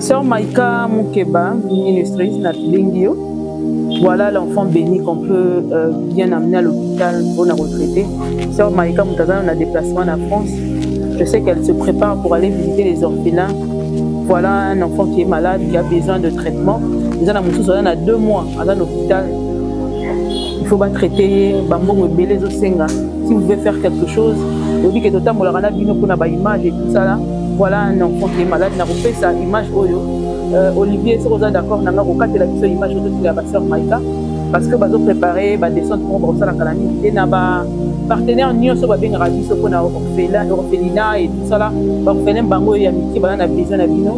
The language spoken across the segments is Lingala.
Sœur Maïka Mukeba, ministrice, nabengi yo. Voilà l'enfant béni qu'on peut bien amener à l'hôpital pour la retraiter. Sœur Maïka Moutazana, on a déplacement en France. Je sais qu'elle se prépare pour aller visiter les orphelins. Voilà un enfant qui est malade, qui a besoin de traitement. Ils ont a 2 mois à l'hôpital. Il faut pas traiter bambongo ebele ezosenga. Si vous voulez faire quelque chose, oyebi ke totambolaka na bino mpona baimage et tout ça là. Voilà un enfant qui est malade. Nakopesa image oyo. Olivier, soki oza d'accord na nga, kokatela biso image oyo totikela basœur Maïka, parce que bazopréparé badescente moko bakosalaka na nini te na bapartenaire nyonso babengaka biso mpona orphelinat et tout ça là. Baorphelin bango oyo ya mike baza na besoin na bino.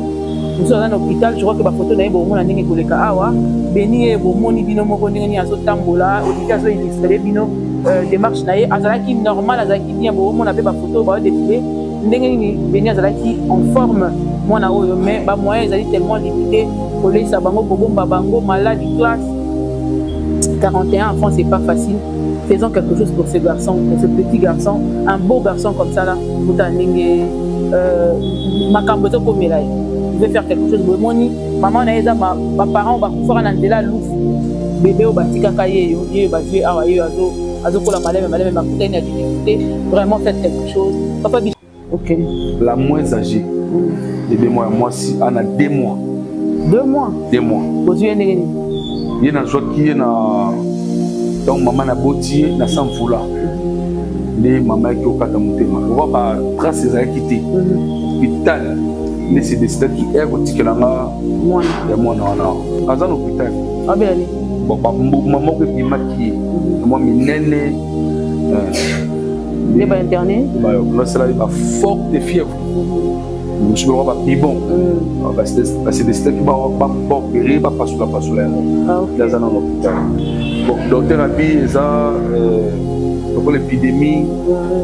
Mosusu aza na hôpital. Je crois que bafoto na ye bomona ndenge koleka awa. Beni ye bomoni bino moko ndenge nini azotambola. Olivier azoillustre bino démarche na ye. Azalaki normal, azalaki bien. Bomona mpe bafoto baodéfile ndenge nini Beni azalaki en forme, mwana oyo. Mais bamoyen ezali tellement limité: koleisa bango, kobomba bango, maladi, classe, 41 enfants, c'est pas facile. Faisons quelque chose pour ce garçon, pour ce petit garçon, un beau garçon comme ça là. Kuta ndenge makambo ezokomela ye. Je vais faire quelque chose. Bomoni mama na ye, eza baparent bakufaka na nzela lufu. Bebe oyo batikaka ye yo, ye oyo bazwi awa, ye oyo azokola maleme maleme, bakutani na difficulté. Vraiment, faites quelque chose, papa. Ok. La moins âgée, bébé mwa ya mwasi, ana 2 mois. 2 mois? 2 mois. Bozwi ye ndenge nini? Ye nazwaki ye na ntango mama naboti ye na sa mvula nde mama yaki kokata motema lokwa batrace ezalaki te. Hôpital nde se décidaki eya kotikela nga mwana. Ya mwana wana aza na hôpital. Abela nini? Bon, bambuma moko ebimaki ye mwa minene. Nde bainterne. Nasalaki baforte fièvre, mosusu biloko babibon, base décidaki baopérer, bapasola pasola yango. Nde aza na hôpital. Bon, docteur abi eza lokola épidémie,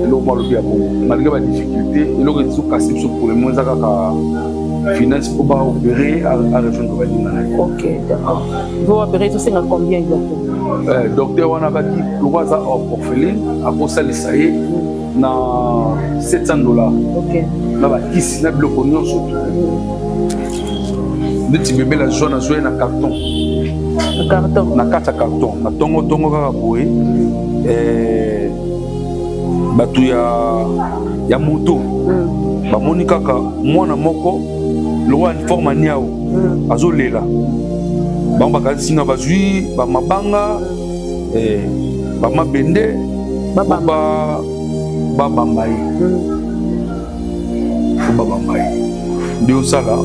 eloko moko alobi ya bongo. Malgré badifficulté, eloko ezokasi biso pour le moment eza kaka finance mpo baopérer, arejoindre baninga na ye. Ok, d'accord. Vous opérer, ezosenga combien exactement? Docteur wana abaki lokwa aza orpheline, akosalisa ye na 700 $. Na bakisi na biloko nyonso. Neti bebe la joie, nazwa ye na carton. Carton? Na kati ya carton, na tongotongo kaka boye. Bato ya moto bamoni kaka mwana moko lokola forme niao azolela. Bango bakanisi nga, bazwi bamabanga, bamabende, babamba ye po babamba ye. Nde osala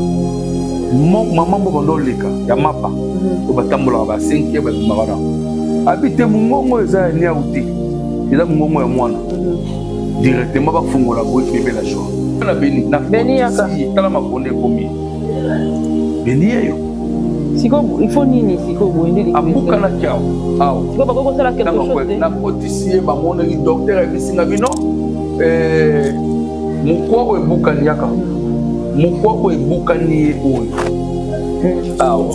mama moko bando oleka ya mapa oyo batambolaka ba 5 heures, babimaka wana, abi te mongongo eza ya niau te, eza mongongo ya mwana. Directement bafungola boye, bebe la joie na Beni. Beni yaka. Tala makonde ekomi Beni yeyo. Sikoyo il faut nini sikoyo boye nde? Abukanaki awa awa. Sikoyo bakoki kosala quelque chose te? Nakotisi ye, bamonaki, docteur ayebisinga bino mokwa oyo ebukani yaka, mokwa oyo ebukani ye oyo awa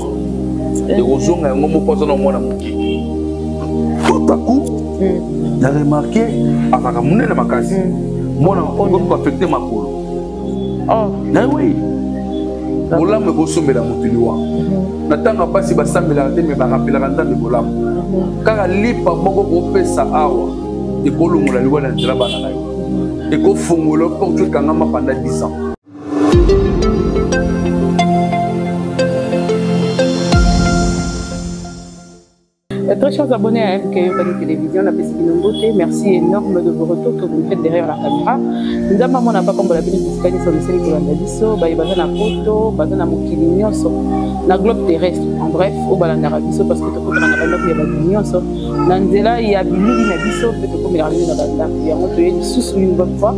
ekozonga yango moko, aza na mwana moke. Tout à coup na remarqué azalaka monene makasi, mwana okomi koaffecter makolo. Nawe bolamu ekosombela moto liwa na ntango ya mpasi. Basambelaka te, me barapelaka Nzambe bolamu. Kaka lipa moko kopesa awa ekolongola liwa na nzela bana na yo, ekofongola porte ekangama pendant 10 ans. Très chers abonnés à MK Yokani Télévision, la Mbote, merci énorme de vos retours que vous me faites derrière la caméra. Nzambe amona apambola bino bisika nyonso misali kolanda biso, baye baza na poto, baza na mokili nyonso, na globe terrestre, en bref, oyo balandaka biso, parce que tokotaka na bandako ya bato nyonso na nzela ya bilili na biso mpe tokomelaka bino na bandako yango. Toye lisusu une bonne fois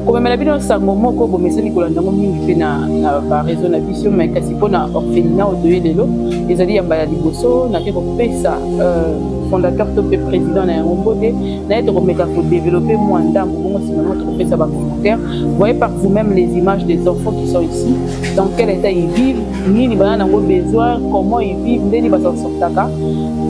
komemela bino sango moko bomesani kolanda yango mingi mpe na bareseau na biso, mais kasi mpona orphelinat oyo toye lelo ezali yamba ya liboso. Nake kopesa fondateur to mpe président na yango mbote na ye. Tokomeka kodévelopper mwa ndambo, bongo nsima nango tokopesa bacommentaire. Voyez par vous-même les images des enfants qui sont ici, dans quel état ils vivent, nini bana nango besoin, comment ils vivent, ndeni basortaka.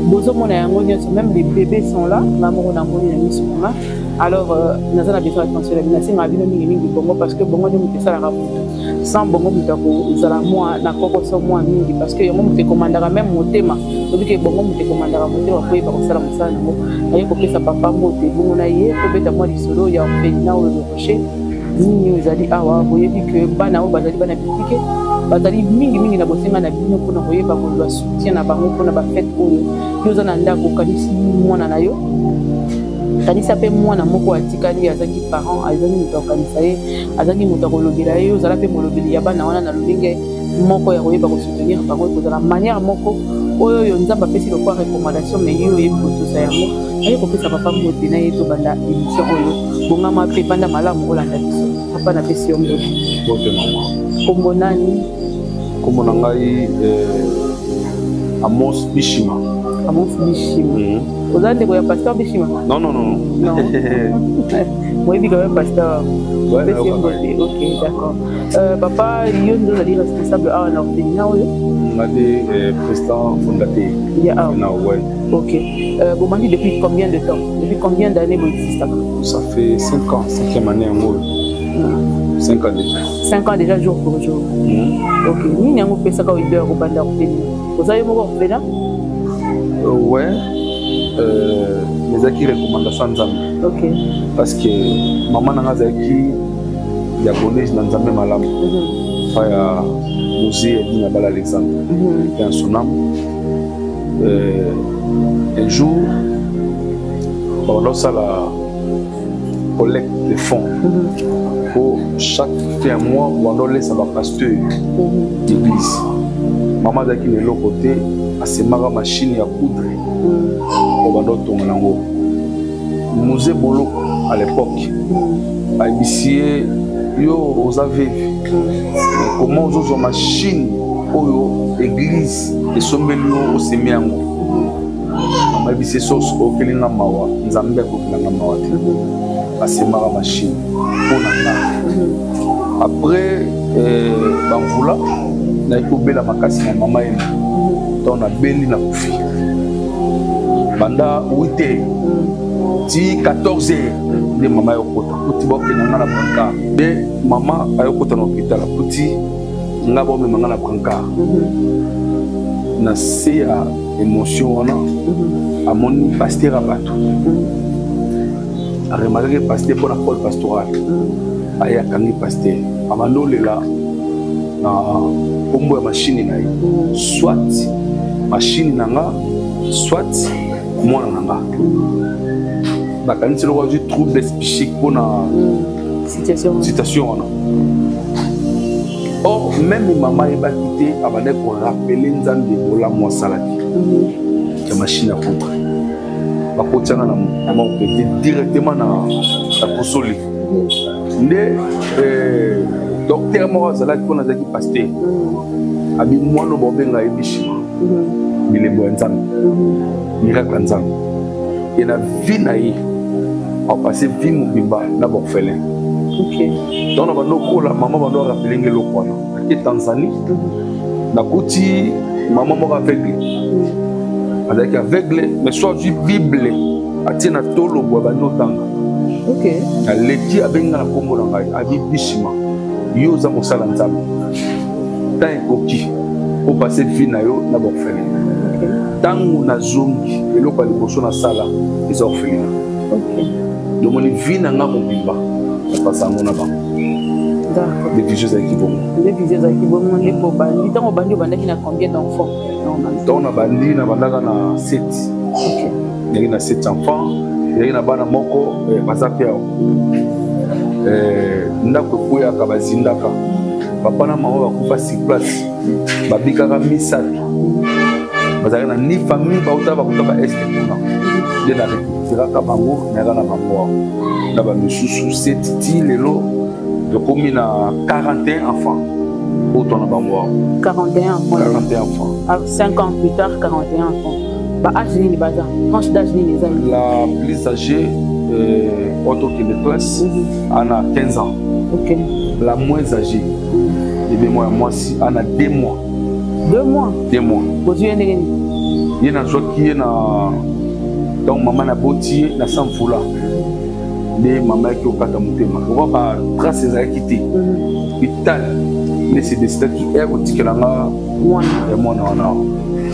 Bozomona yango nyonso, même les bébés sont là. Nga moko namoni na miso nanga. Alors naza na besoin attention na bino, nasengaka bino mingimingi bongo, parce que bongo nde moto esalaka moto. Sans bongo, moto akozala mwa na kokoso mwa mingi, parce que yango moto ekomandaka même motema. Oyebi ke bongo moto ekomandaka motema po yeba kosala mosala nango. Naye kopesa papa mbote, bongo na ye tobeta mwa lisolo ya orphelinat oyo Le Rocher. Nini oyo ezali awa? Boyebi ke bana oyo bazali bana bitike, bazali mingimingi na bosenga na bino mpona koyeba kozwa soutien na bango mpona bafete oyo. Yo oza na ndako, okanisi mwana na yo, kanisa mpe mwana moko atikali, azangi parent, azangi moto akokanisa ye, azangi moto akolobela ye. Ozala mpe molobeli ya bana wana na lolenge moko ya koyeba kosoutenir bango. Ekozala manière moko oyo oyo Nzambe apesi lokwa recommandation, mais ye oyebi kotosa yango. Naye kopesa papa mbote na ye, tobanda émission oyo. Bongama mpe vanda malamu, olanda biso. Papa, napesi yo mbote. Mbote, mama. Kombo nani? Kombo na ngai Amos Bishima. Amos Bishima. Oza ndeko ya pasteur Bishima? Non, non, non. Non, moyebi quand même pasteur. Opesi yo mbote. Ok, d'accord. Papa, yo nde ozali responsable awa na orphelinat oyo? Nga nde président fondateur. Ya awa? Na, ouais. Ok. Bobandi depuis combien de temps, depuis combien d'années boexistaka? Ça fait 5 ans, cinquième année yango oyo. 5 ans déjà. 5 ans déjà, jour pour jour. Ok. Nini yango opesaka idée ya kobanda orphelinat? Oza yo moko orphelin? Ouais, ezalaki recommandation ya Nzambe. Parce que mama na nga azalaki diaconise na Nzambe malamu fa ya Musée Edina Bala Alexandre, et en son âme. Un jour babanda kosala collecte de fonds po chaque fin mois banda olesa bapasteur d'église. Mama azalaki na eloko te, asemaka machine ya coudre po banda otonga nango. Musée Boloko à l'époque ayebisi ye: "Yo oza veuve, comment ozozwa machine oyo église esombeli yo, osemi yango?" Mama ayebisi ye: "Soso okelinga mawa, Nzambe akokelanga mawa te." Asemaka machine mpo na nga. Après bamvula, nayaki kobela makasi na mama ye. Ntango nabeli, nakufi banda 8 heures ti 14 heures nde mama ayokota, kuti bakokenda nga na brancard. Nde mama ayokota na hôpital, akuti nga, baomema nga na brancard. Na se ya émotion wana, amoni pasteur ya bato, aremarquaki pasteur mpo na col pastoral. Aye, akangi pasteur, abandi olela na nkombo ya machine na ye: "Soit machine na nga, soit mwana na nga." Bakanisi eloko azwi trouble psychique mpona situation wana. Or même mama ayebaki te, abandaki korappeler Nzambe bolamu asalaki ya machine ya coudre. Bakotianga na morgue te, directement na kosoli. Nde docteur moko azalaki mpona, azalaki pasteur, abi: "Mwana oyo baobenga ye Bishima, bilembo ya Nzambe, miracle ya Nzambe ye na vie na ye, apasse vie mobimba na baorphelin." Donc na bando okola, mama bando arappeler nge eloko wana. Ake Tanzanie, nakuti mama moko aveugle, azalaki aveugle, mais so azwi Bible, atie na tolo boye, abandi otanga. Aleki, abengi nga na nkombo na ngai, abi: "Bishima, yo oza mosala Nzambe, temps ekoki opasse vie na yo na baorphelin." Ntango nazongi, eloko ya liboso nasala eza orphelinat. Domoni vie na nga mobimba napasa yango na bango. Nde vision ezalaki bongo. Nde vision ezalaki bongo, nde po bandi. Ntango obandi, obandaki na combien d'enfants? Ntango na bandi, nabandaka na 7. Ezalaki na 7 enfants. Ezalaki na bana moko baza mpe awa. Ndako ekweyaka, bazindaka, papa na mama bakufa sur place, babikaka misato, bazalaki na ni famille, bauta bakuta ba Est kuna. Nde na récupéraka bango, nayaka na bango awa na bamisusu 7. Ti lelo tokomi na 41 enfants oyo twana bango awa. 41 enfants? 41 enfants. Ah, 5 ans plus tard, 41 enfants. Ba âge nini baza? Tranche d'âge nini eza? La plus âgée, oyo tokende classe, ana 15 ans. La moins âgée, ebe mwa ya mwasi, ana 2 mois. 2 mois? 2 mois. Bozwi ye ndenge nini? Ye nazwaki ye na, donc mama naboti ye na sa mvula. Nde mama yaki kokata motema lokwa batrace ezalaki te. Hôpital nde se décidaki eya kotikela nga ya mwana wana.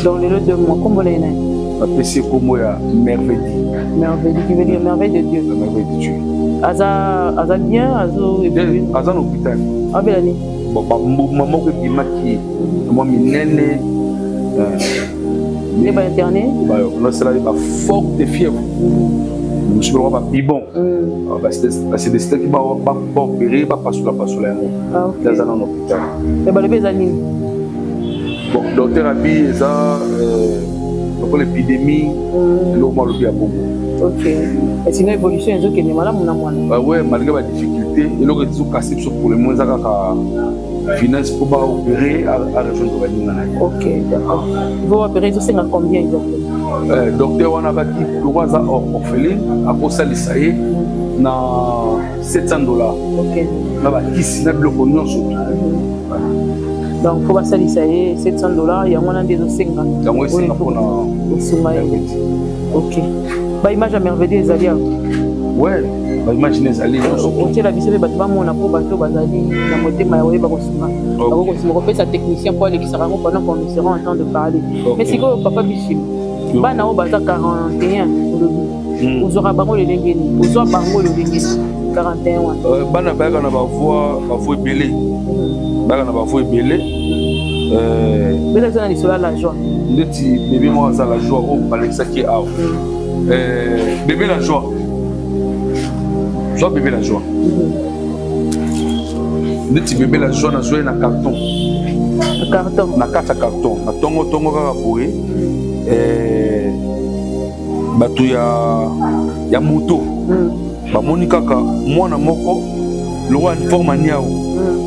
Donc lelo 2 mois, kombo na ye nani? Bapesi ye kombo ya Merveille. Merveille, qui veut dire merveille de Dieu. La merveille de Dieu. Aza bien, azo évolue? Aza na hôpital. Abela nini? Bon, bambuma moko ebimaki ye mwa minene. Nde bainterne. Nasalaki baforte fièvre, mosusu baloko babibon, basedesitaki baopere, bapasola pasola yango. Nde aza nano hôpital. Balobi eza nini? Bon, docteur abi eza lokola épidémie, eloko mwa alobi ya bongo. Ok, sinon évolution ezokende malamu na mwana? Ouais, malgré badifficulté, eloko ezokasi biso pour le moment eza kaka finance mpo baopere arejoindre baninga na ye. Ok, d'accord. Faut opérer, ezosenga combien exactement? Docteur wana abaki lokwa aza orpheline, akosalisa ye na 700 $. Na bakisi na biloko nyonso. Donc faut basalisa ye 700 $, yango wana nde ezosenga. Yango esenga mpona kosunga ye. Ok, baimage ya Merveille ezali awa? Ouais, baimage ezali nyonso. Otiela biso mpe bato bamona, mpo bato bazali na motema ya koyeba kosunga bako kosunga, kopesa technicien mpo alekisaka yango pendant qu'on nous serons en train de parler. Mais sikoyo, papa Bishim, bana oyo baza 41, olobi ozwaka bango lolenge nini? Ozwa bango lolenge nini, 41 wana? Bana bayaka na bavoie ebele, bayaka na bavoie ebele. Beza eza na lisolo ya la joie. Ndeti bébé moko aza la joie oyo balekisaki awa. Bébé la joie, zwa bébé la joie. Ndeti bébé la joie, nazwa ye na carton. Carton? Na kati ya carton, na ntongo ntongo kaka boye, bato ya moto bamoni kaka mwana moko lokola forme niao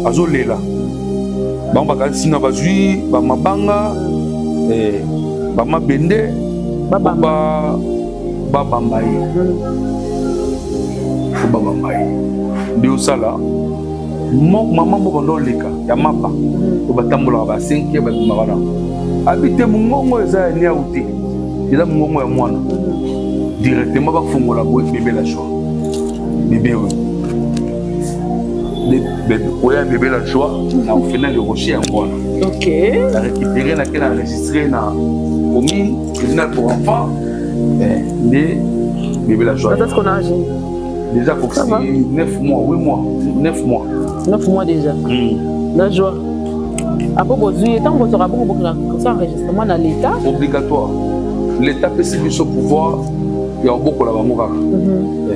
azolela. Bango bakanisi nga, bazwi bamabanga, bamabende, babamba ye po babamba ye. Nde osala mama moko bando oleka ya mapa po batambolaka ba 5 heures, babimaka na abi te, mongongo eza ya niau te, eza mongongo ya mwana. Directement bafongola boye, bébé la joie, bébé oyo oya, bébé la joie na orphelinat Le Rocher, yango wana. Na récupéré, nake na enregistré na commune, tribunal pour enfants, nde bébé la joie. Déjà kokisi 9 mois, 8 mois, 9 mois. 9 mois déjà. La joie, après bozwi, ntango bozwaka bongo, bokenda kosala enregistrement na l'état? Obligatoire. L'état apesi biso pouvoir ya kobokola bango kaka,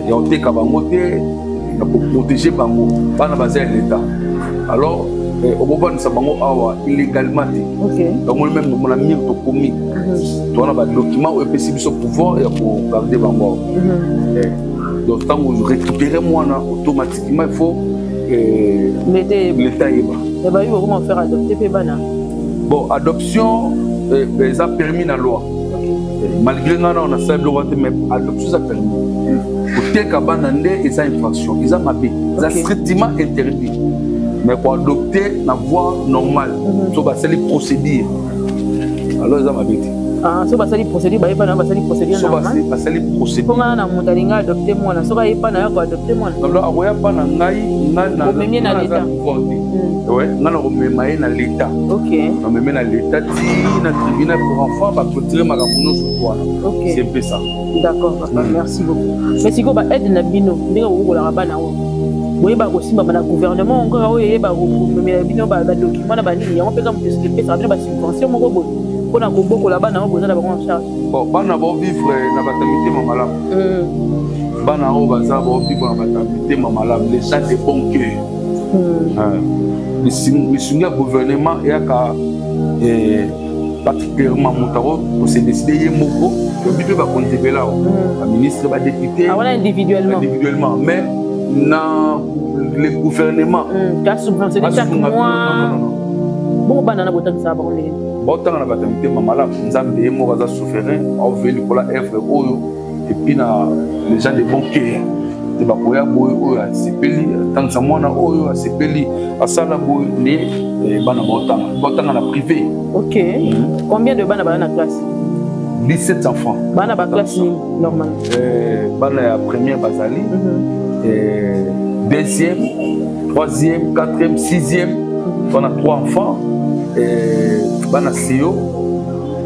ya koteka bango te, ya koprotéger bango. Bana baza ya l'état, alors okofandisa bango awa illégalement te. Yango même mona mire tokomi toza na badocument oyo epesi biso pouvoir ya kogarde bango awa. Donc ntango récupérer mwana, automatiquement il faut l'état yeba. Bayi bakoma faire adopter mpe bana? Bon, adoption eza permis na loi, malgré nga na nasala biloko te, mais adoption eza permis. Koteka bana nde eza infraction, eza mabe, eza strictement interdit. Mais koadopte na voie normale, so basali procédure, alors eza mabe te. So basali procédure, bayeba na basali procédure. So basali procédure. Mpo nga na moto alingi adopte mwana, soki ayepa na yo koadopte mwana? Alors akoya mpa na ngai, omemie na leta. Pouvoir te. Ngai na komema ye na l'état. Nameme na l'état ti na tribunal pour enfant, baclôture makambo nyonso wana. C'est un peu ça. D'accord papa, merci beaucoup. Mais sikoyo baaide na bino, ndenge bokokolaka bana oyo, boyeba kosimbama na gouvernement kaka oyo eyeba komemela bino badocument na banini yango, mpe kaka moto epesaka bino basubvention moko boye mpona kobokola bana oyo boza na bango en charge? Bon, bana baovivre na bato ya mitema malamu. Bana oyo baza baovivre na bato ya mitema malamu, les gens de bon cœur. Lisungi ya gouvernement eyaka particulièrement moto ako kose décide ye moko. Tobi mpe bakonzi ebele awa, baministre, badéputé. Wana individuellement. Individuellement, mais na le gouvernement ka subventionné chaque mois bongo, bana na botangisaka bango ndenge? Baotanga na bato ya mitema malamu. Nzambe ye moko aza souverain, aoveye likolo ya œuvre oyo, et puis na les gens de bon cœur te bakoya boye, oyo asepeli atangisa mwana, oyo asepeli asala boye, nde bana baotanga, baotanga na privé. Ok, combien de bana bana na classe? 17 enfants. Bana baclasse nini normal? Bana ya première bazali. Deuxième, troisième, quatrième, sixième. On a trois enfants. Bana sio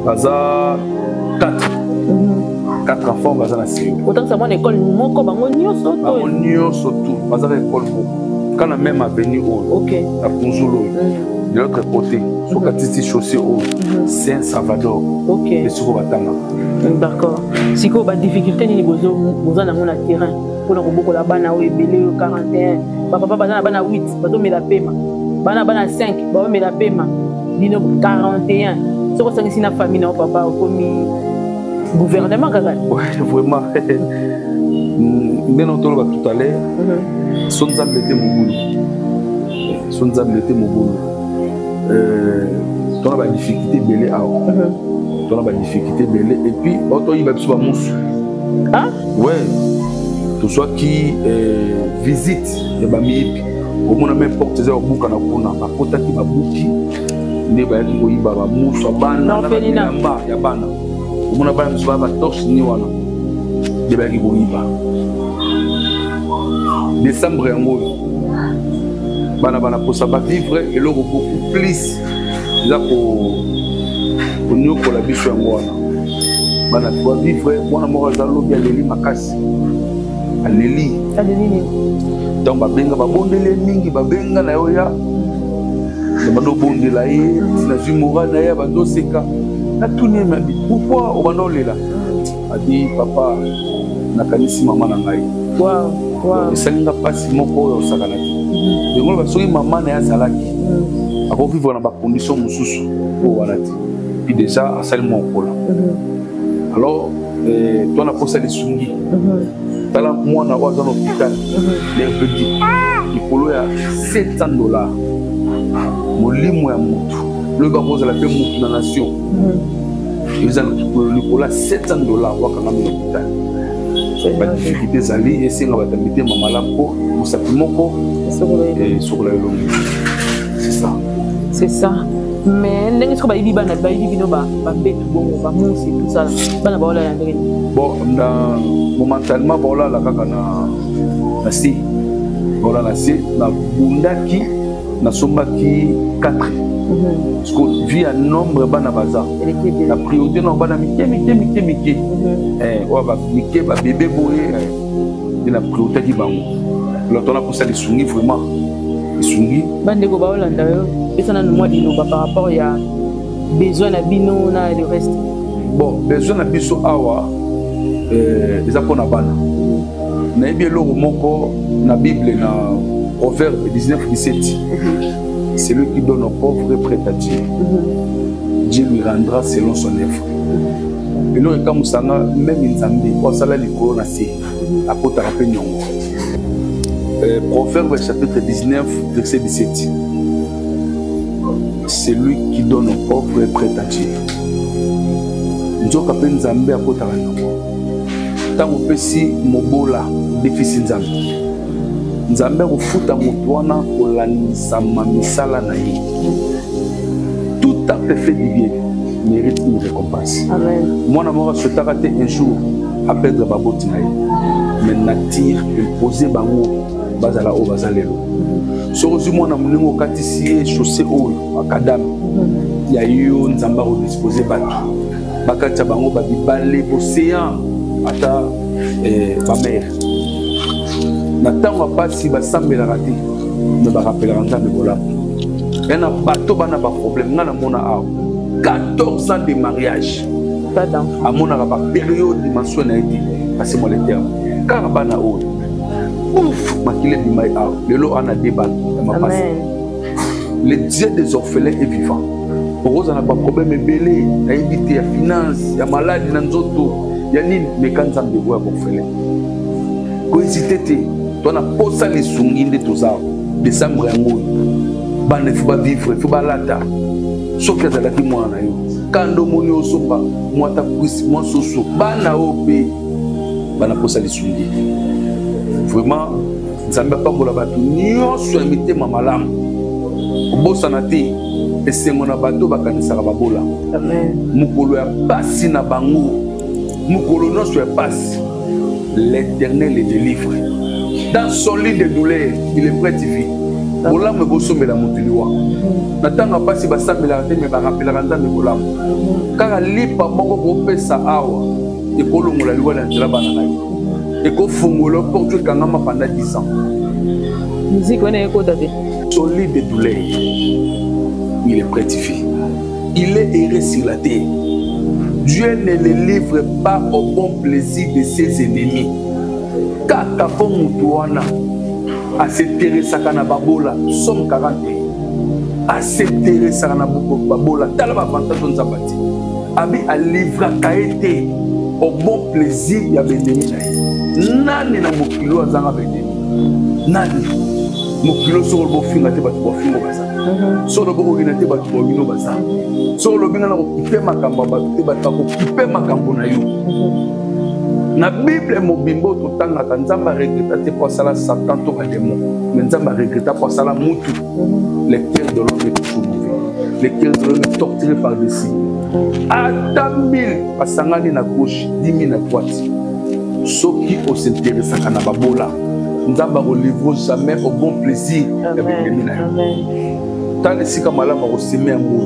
baza 4, 4 enfants baza na sio. Otangisa mwana école moko bango nyonso? To bango nyonso tout baza na école moko kaka na même avenue oyo. Na Kunzulu oyo, de l'autre côté, soki atisi chaussée oyo, Saint Salvador. Esiko batangaka. D'accord. Sikoyo badifficulté nini boza nango na terrain mpona kobokola bana oyo ebele oyo 41? Bapapa baza na bana 8, bazomela pema, bana 5 bazomela pema. Bino 41, soki osangisi na famille na yo, papa, okomi gouvernement kaka. Ouais, vraiment, ndenge toloba tout à l'heure, so Nzambe te, mobulu. So Nzambe te, mobulu. Tona badifficulté ebele awa, tona badifficulté ebele, et puis baotoyiba biso bamusu. Ah? Ouais, tozwaki visite ya bamiyibi. Omona même porte eza kobukana kuna, bakotaki, babuki nde bayaki koyiba bamusu ya bana na bilamba ya bana. Omona bana misu baya batorse ni wana nde bayaki koyiba. Décembre yango oyo, bana posa bavivre eloko beaucoup plus eza konyokola biso. Yango wana bana bavivre. Mwana moko aza lobi, aleli makasi, aleli. Aleli nini? Ntango babenga, babondeli ye mingi, babenga na yo ya banda obondela ye, nazwi moral na ye, abanda oseka. Natuni ye mabi: "Pourquoi obanda olela?" Abi: "Papa, nakanisi mama na ngai." Esali nga mpasi moko oyo osakana te. Yango loba soki mama na ye azalaki, akovivre na bacondition mosusu oyo wana te. Puis déjà asali mwa okola. Alors to na posa lisungi. Tala mwana oyo aza na hôpital mercredi, likolo ya 700 $. Molimo ya motu lobi bakozala mpe motu na nation eza likolo ya 700 $. Wakangami na hôpital, badifficulté ezali. Esenga bato ya mitema malamu, mpo mosapi moko esokola elongi, c'est ça. C'est ça. Mais ndenge soki bayibi bana, bayibi bino bambetu bongo, bamusi, tout ça, bana baolala ndenge nini? Bon, na momentanément baolala kaka na se, baolala na se. Nabundaki, nasombaki 4, parce que vu ya nombre bana baza, na priorité na bana mike mike mike mike oyo mike, babebe boye nde na prioritéaki bango. Alors tona mposa lisungi, vraiment lisungi. Bandeko baolanda yo, pesa nanu mwa liloba par rapport ya besoin na bino na le reste. Bon, besoin na biso awa eza mpona bana. Nayebi eloko moko na Bible, na Proverbe 19 17: "Celui qui donne aux pauvres est prêt à Dieu, Dieu lui rendra selon son œuvre." Eloko ekamusanga, même Nzambe oyo asala likolo na se akotaka mpe niongo. Proverbe chapitre 19 verset 17: "Celui qui donne aux pauvres est prêt à Dieu." Nzoka mpe Nzambe akotaka niongo. Ntango opesi mobola, odefisi Nzambe. Nzambe akofuta moto wana kolandisama misala na ye. Tout acte fait du bien mérite une récompense. Mwana moko asouhaitaka te un jour aperdre baboti na ye, mais nature impose bango bazala oyo baza lelo. Soki ozwi mwana moninga, okatisi ye chaussée oyo macadam ya yo, Nzambe akodispose bato bakatisa bango babibale, bocéan, ata bamere. Na ntango ya mpasi basambelaka te, me barapelaka Nzambe bolamu. Ya na bato bana baproblème, ngai namona awa 14 ans de mariage, amonaka bapériode dimension na ye te. Passez moi le terme, kaka bana oyo ouf, makili ebima ye awa. Lelo ana de bana ya mapasi. Le Dieu des orphelins est vivant. Okozala na baproblème ebele, nayebi te, ya finance, ya maladi na nzoto, ya nini, meka Nzambe oyo ya baorphelin. Kohésite te. To na posa lisungi nde toza. Décembre yango oyo, bana il faut bavivre, il faut balata. Soki azalaki mwana na yo, kanda omoni osomba mwata kwisi, mwa soso. Bana oyo mpe bana posa lisungi. Vraiment, Nzambe apambola bato nyonso ya mitema malamu. Kobosana te, esengo na bato bakanisaka babola mokolo ya pasi na bango. Mokolo nyonso ya pasi, l'Éternel les délivre. Dans son lit de douleur, il est prêt vie. Bolamu ekosombela moto liwa. Na ntango ya mpasi basambelaka te, me barapelaka Nzambe bolamu. Kaka lipa moko kopesa awa ekolongola liwa na nzela bana na yo, ekofongola porte ekangama pendant 10 ans. Musique wana ekota te. Son lit de douleur, il est prêt vie. Il est erré sur la terre. Dieu ne le livre pas au bon plaisir de ses ennemis. Kaka mpo motu wana aseteresaka na babola. Psaume 41, aseteresaka na babola. Tala baavantage oyo Nzambe ati abi alivraka ye te au bon plaisir ya baennemi na ye. Nani na mokili oyo azanga baennemi? Nani mokili oyo? Soki olobi ofinga te, bato bafinga baza. Soki olobi okokina te, bato babino baza. Soki olobi nga na kokipe makambo ya bato te, bato bakokipe makambo na yo. Na Bible mobimba oyo totangaka, Nzambe aregreta te mpo asala Satan to bademo, mais Nzambe aregreta mpo asala mutu. Le cœur de l'homme est toujours mauvais, le cœur de l'homme est torturé par dessus. Ata 1000 basangani na gauche, 10 000 na droite, soki osinteresaka na babola, Nzambe akolivre jamais au bon plaisir ya baennemi na yo. Tala esika malamu akoseme yango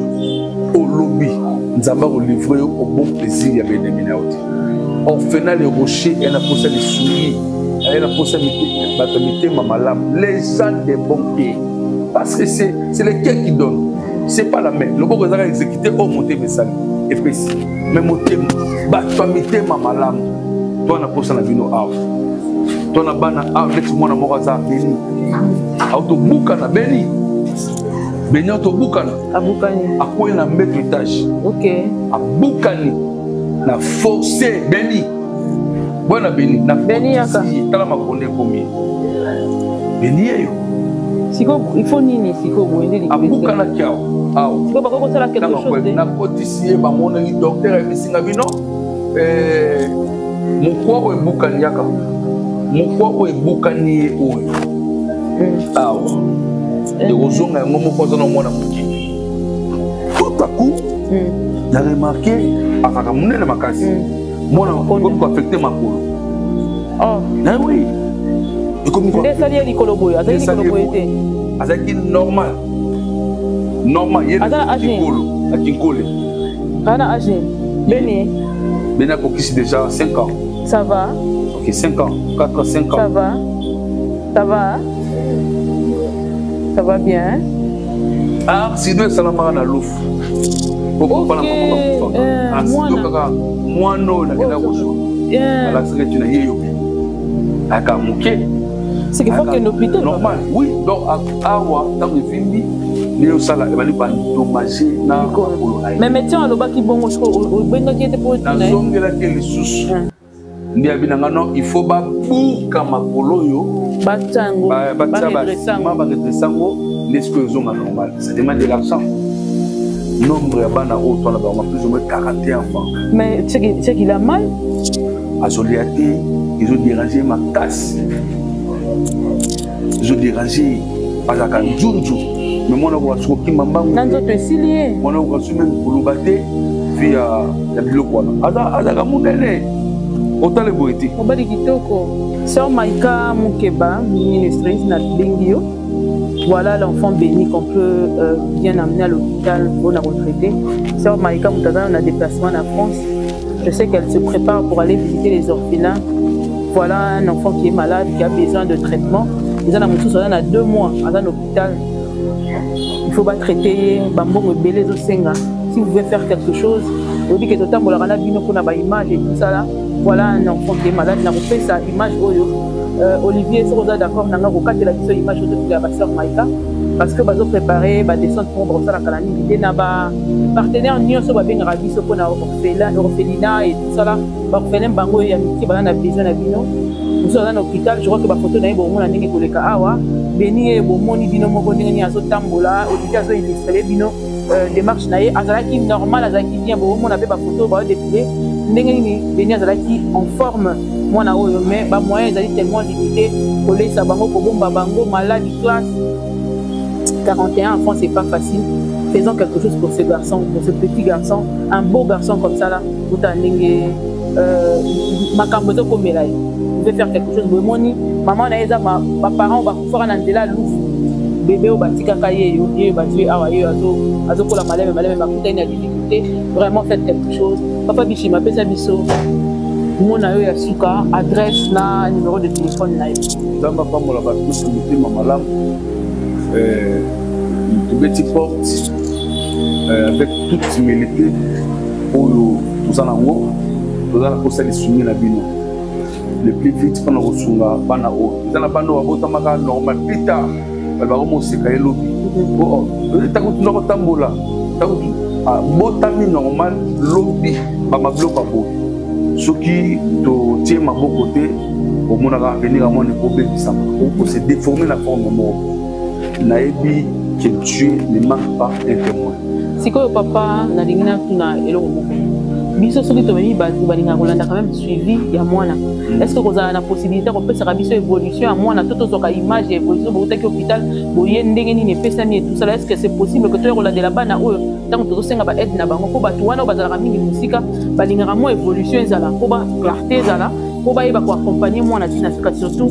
olobi, Nzambe akolivre yo au bon plaisir ya baennemi na yo te. Orphelin le rocher eya na posa lisungi, aya na posa bato ya mitema malamu, les gens de bon cœur, parce que c'est le cœur qui donne, c'est pas la main. Loboko ezaka exécuté oyo motema esali epesi, mais motema, bato ya mitema malamu. To na posa na bino awa, to na bana awa, neti mwana moko aza beni, autobukana beni, beni autobukana. Abukani. Akwei na mbeto etage. Abukani na force beni, bwana beni na Beni yaka. Tala makonde ekomi beni yeyo. Sikoyo il faut nini sikoyo boye nde? Abukanaki awa awa. Sikoyo bakoki kosala quelque chose te? Nakotisi ye, bamonaki, docteur ayebisinga bino mokwa oyo ebukani yaka, mokwa oyo ebukani ye oyo awa ekozonga yango moko. Aza na mwana moke. Tout à coup na remarke azalaka monene makasi. Mwana ekomi koaffecte makolo. Oh. Oui, ekomi. Nde esali ye likolo boye? Azali likolo boye te. Azalaki normal, normal ye. Aza na âge nini? Likolo na kinkole. Aza na âge nini beni? Beni akokisi déjà 5 ans. Ça va? Ok, 5 ans, 4, 5 ans. Ça va, ça va, ça va bien. Accident esalamaka na lufu po papa na mama bakufaka. Accident kaka mwana oyo nakenda kozwa, alakisaka eti na ye yo aka moke. C'est qu'il faut qu'il hôpital. Normal, oui. Donc awa ntango evimbi nde osala ebandi baendommage na makolo na ye. Mais médecin alobaki bongo? Obengaki ete po? Nazongelaki lisusu nde abi na nga non, il faut babuka makolo oyo. Batia yango. Batia basima, baredresse yango, nde sikoyo ezonga normal. Ça demande de l'argent. Nombre ya bana oyo twana bango, plus ou moins 41 enfants. Mais c'est qu'il a mal. Azolia te, ezodérange makasi, ezodérange. Azalaka nzunzu, mais mwana okoka soki okima mbangu. Na nzoto esili ye. Mwana okoka soki meme koloba te vi ya biloko wana. Azalaka monene, otala boye te. Mobali kitoko. Sœur Maïka Mukeba Ministries, nabengi yo. Voilà l'enfant béni qu'on peut bien amener à l'hôpital pour la retraiter. Sœur Maïka Moutazana a déplacement en France. Je sais qu'elle se prépare pour aller visiter les orphelins. Voilà un enfant qui est malade, qui a besoin de traitement. Ils en ont a 2 mois à l'hôpital. Il faut pas traiter, bambongo ebele ezosenga. Si vous pouvez faire quelque chose, oyebi ke totambolaka na bino mpona baimage et tout ça là. Voilà un enfant qui est malade. Nakopesa image oyo. Olivier, soki oza d'accord na nga, kokatela biso image oyo totikela basœur Maïka, parce que bazoprépare badescente moko bakosalaka na nini te na bapartenaire nyonso babengaka biso mpona orphelinat et tout ça là. Baorphelin bango oyo ya mike baza na besoin na bino. Mosusu aza na hôpital. Je crois que bafoto na ye bomona ndenge koleka awa. Beni ye bomoni bino moko ndenge nini azotambola. Olivier azoillustre bino démarche na ye. Azalaki normal, azalaki bien. Bomona mpe bafoto baodefile ndenge nini Beni azalaki en forme, mwana oyo. Mais bamoyen ezali tellement limité, kolesa bango, kobomba bango, maladi, classe, 41 enfants, c'est pas facile. Faisons quelque chose pour ce garçon, pour ce petit garçon, un beau garçon comme ça là. Uta ndenge. Makambo ezokomela ye, veut faire quelque chose. Bomoni mama na ye, eza baparent bakufaka na nzela lufu. Bebe oyo batikaka ye yo, ye bazwi awa, ye azokola maleme maleme, bakutani na difficulté. Vraiment, faites quelque chose. Papa Bishima, apesa biso mona yo ya suka, adresse na numéro de téléphone na yo. Nzambe apambola bato nyonso mitema malamu. Tobeti porte avec toute humilité oyo toza nango. Toza na posa lisungi na bino le plus vite mpona kosunga bana oyo. Eza na bana oyo babotamaka normal, plus tard balobaka moseka ye lobi ntango tuna kotambola, ntango botami normal, lobi bamabiloko ya boye. Soki totie maboko te, omonaka avenir ya mwana ekobebisama, okose déformer na forme moko. Nayebi que Dieu ne manque pas un témoin. Sikoyo papa, nalingi natuna eloko moko. Biso soki tomemi bato, balingaka kolanda quand même suivi ya mwana. Est ce que kozala na possibilité kopesaka biso évolution ya mwana, to tozwaka image ya évolution boutaki hôpital boye, ndenge nini epesami etusala? Est ce que c'est possible que toya kolandela bana oyo ntango tozosenga baaide na bango? Mpo bato wana oyo bazalaka mingi mosika balingaka mwa évolution ezala, mpo ba clarté ezala, mpo bayeba koaccompagne mwana ntina suka. Surtout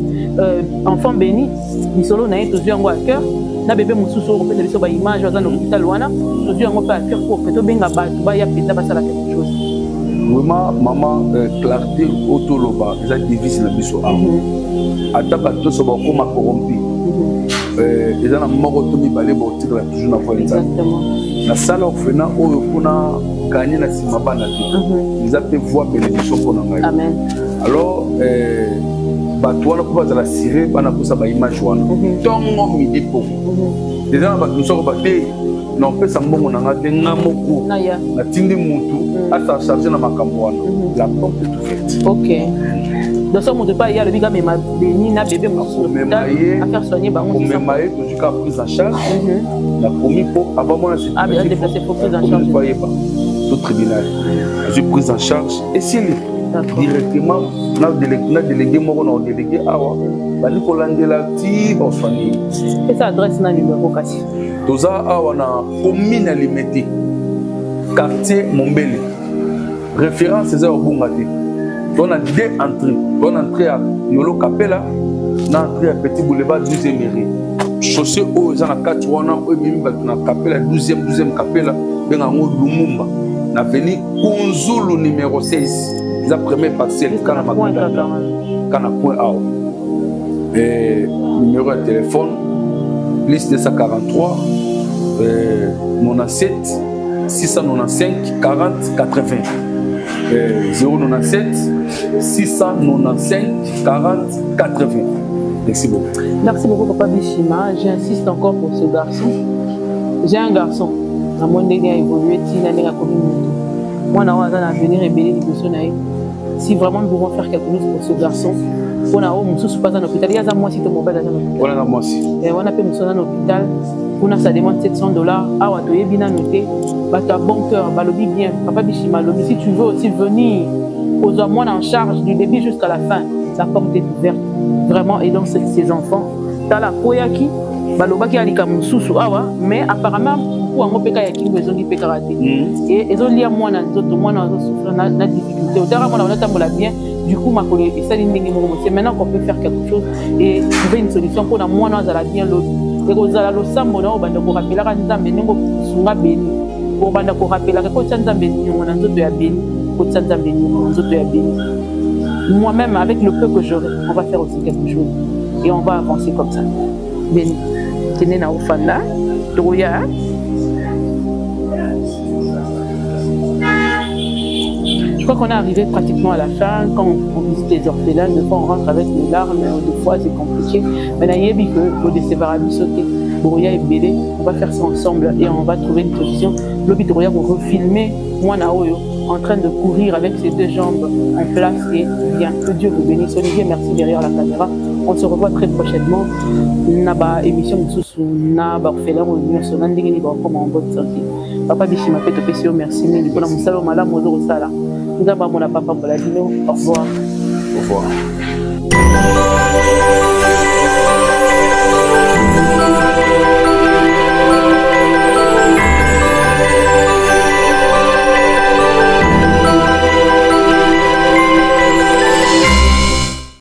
enfant béni, lisolo na ye tozwi yango à cœur, na bebe mosusu oyo kopesa biso baimage aza na hôpital wana, tozwi yango mpe à cœur pour que tobenga bato baya mpenza basala quelque chose. Vraiment mama, clarté oyo toloba eza devise na biso awa. Ata bato nyonso bakóma corrompu, eza na moko to mibale baotikala toujours na voie. Nzambe nasala orphelin oyo mpona ganye na nsima bana te, eza mpe voie bénédiction mpo na ngai. Alors bato wana mpo bazala sire, bana kosa baimage wana ntongo, midi, poko. Eza na bato mosusu akoba te, na opesa mbongo na nga te, nga moko natindi mutu asa charge na makambo wana. La porte est ouverte. Ok, donc so moto epai ye alobi kamema beni na bebe mosusu affaire soigner bango. Komema ye, tozwi kaka prise en charge. Nakomi mpo avant mwana bayeba to tribunal, azwi prise en charge, esili directement. Na délégué moko na odélégué awa, bali kolandela ti basoigne. Pesa adresse na numéro kasi. Toza awa na commune ya Limete, quartier Mombele. Référence eza kobunga te. Toza na deux entrée: toza na entrée ya Yolo Kapela na entrée ya Petit Boulevard, 12e rue. Chaussée oyo eza na kati wana, oyo ememi bato na Kapela 12e, 12e Kapela, benga yango Lumumba, na avenue Kunzulu numéro 16. Eza première parcelle kana makanda kana point awa. Numéro ya téléphone: plus 243 97 695 40 80, 097 695 40 80. Merci beaucoup. Merci beaucoup, Papa Bishima. J'insiste encore pour ce garçon. J'ai un garçon. Namoni ndenge a évolué ntina ndenge akomi motu. Mwana oyo aza na avenir ebele liboso na ye. Si vraiment nous pouvons faire quelque chose pour ce garçon, mpona oyo mosusu mpe aza na hôpital, ye aza mwasi to mobali aza na hôpital? Wana na mwasi. Wana mpe mosusu aza na hôpital kuna, ça demande 700 $. Awa toyebi nano te. Bato ya bon cœur balobi bien, Papa Bishima alobi, si tu veux aussi venir kozwa mwana en charge du début jusqu'à la fin, la porte est ouverte vraiment. Et donc ces enfants, tala, akweyaki, balobaki alika mosusu awa, mais apparemment mpu yango mpe kaka ya kingo ezongi mpe kaka te. E ezolia mwana nzoto, mwana azosouffrir na difficulté. Otaka mwana wana bien, du coup makolo esali ndenge moko. C'est maintenant qu'on peut faire quelque chose et trouver une solution mpona mwana azala bien lobi. Ekozala losambo na oyo banda korapelaka Nzambe ndenge osunga beni, obanda korapelaka kotia Nzambe niongo na nzoto ya beni, kotia Nzambe niongo na nzoto ya beni. Moi-même, avec le peu que j'aurai, on va faire aussi quelque chose et on va avancer comme ça. Beni, kende na ofanda, tokoya. Je crois qu'on est arrivé pratiquement à la fin. Quand on visite les orphelins, des fois on rentre avec des larmes, des fois c'est compliqué. Mais nayebi que bodécevoir biso te. Boya ebele, on va faire ça ensemble et on va trouver une solution. Lobi tokoya refilmer mwana oyo en train de courir avec ses deux jambes en place et bien. Que Dieu vous bénisse. Olivier, merci derrière la caméra. On se revoit très prochainement. Na ba émission mosusu na ba orphelin oyo nyonso na ndenge nini bakokoma en bonne santé. Papa Bishima mpe topesi yo merci mingi mpona mosala oyo malamu ozo kosala. Nzambe amona, papa mbola bino. Au revoir. Au revoir.